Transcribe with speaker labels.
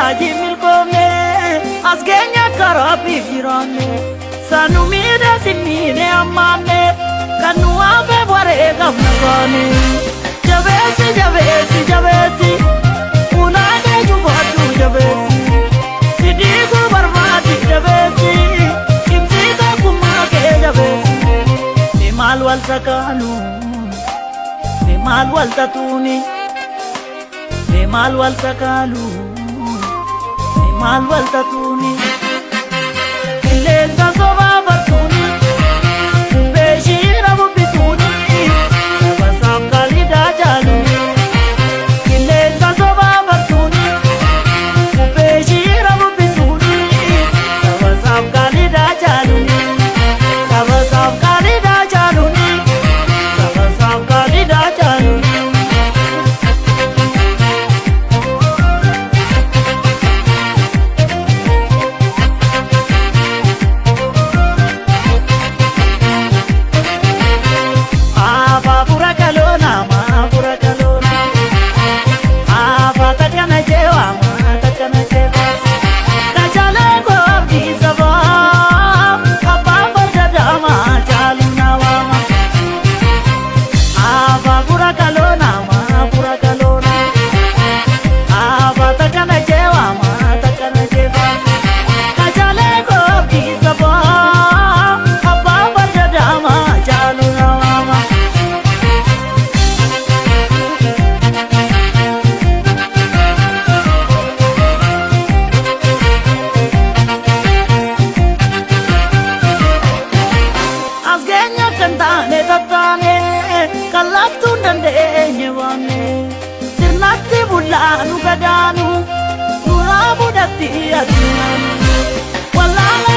Speaker 1: Raajii milkoomne as keenya karaa jiraanne sanu miidhe sinniine ammaanne kan nu hafe wareegamna baane. Jabeessi jabeessi jabeessi ulaagee cufaadhu jabeessi si diiguu barbaadi jabeessi cimsii tokkummaa kee jabeessi. Mee maal wal sakaalu, mee maal wal tatuuni, mee maal wal sakaalu, mee maal wal tatuuni. Qilleensa sobaa barsuuni, bubbee shiira bubbisuuni, saba saaf qaaliidhaa jaaluuni. Qilleensa sobaa barsuuni, bubbee shiira bubbisuuni, saba saaf qaaliidhaa jaaluuni. Saba saaf qaaliidhaa jaaluuni, saba saaf qaaliidhaa jaaluuni. Afa fura kaloona ma fura kaloona. Afa takana jewa ma takana jewa. Kajale ko abdi saba. Abba farda dama jalu nawama. Afa fura kaloona ma fura kaloona. Afa takana jewa ma takana jewa. Kajale ko abdi saba. Abba farda dama jalu nawama. As keenya kan taane tattaane kallattuun dandeenye waanne sirnatti bullaanu gadaanu nuraa budhatti addunyaanu wallaala.